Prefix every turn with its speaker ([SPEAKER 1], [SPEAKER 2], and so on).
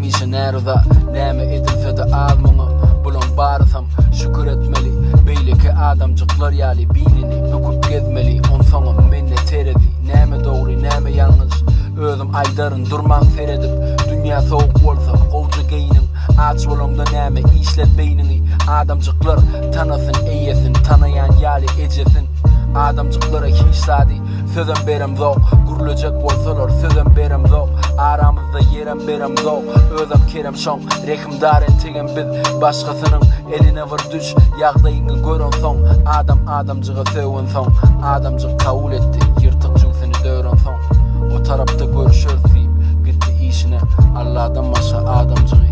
[SPEAKER 1] Hemişe näryza, näme edilse-de az muňa. Bulaň barysam şükür etmeli. Beýleki adamjyklar ýaly bilini büküp gezmeli. Onsoňam mende terezi, näme dogry, näme ýalňyş. Özüm aýdaryn, durmaň seredip. Dünýä sowuk bolsa, gowja geýniň. Aç bolaňda näme, işlet beýniňi. Adamjyklar tanasyn eýesin, tanaýan ýaly ejesin. Adamjyklara hiç zady sözem beremzok. Gürlejek bolsalar, sözem beremzok. Aramyzda ýerem beremzok. Özem kerem şoň, rehimdar entegem biz. Başgasynyň eline bir düş, ýagdaýyňy görensoň. Adam adamjyga sögensoň, adamjyk kabul etdi, ýyrtyk jübsüni dörensoň. O tarapda görüşeris diýip, gitdi işine. Alladan başga adamjygy.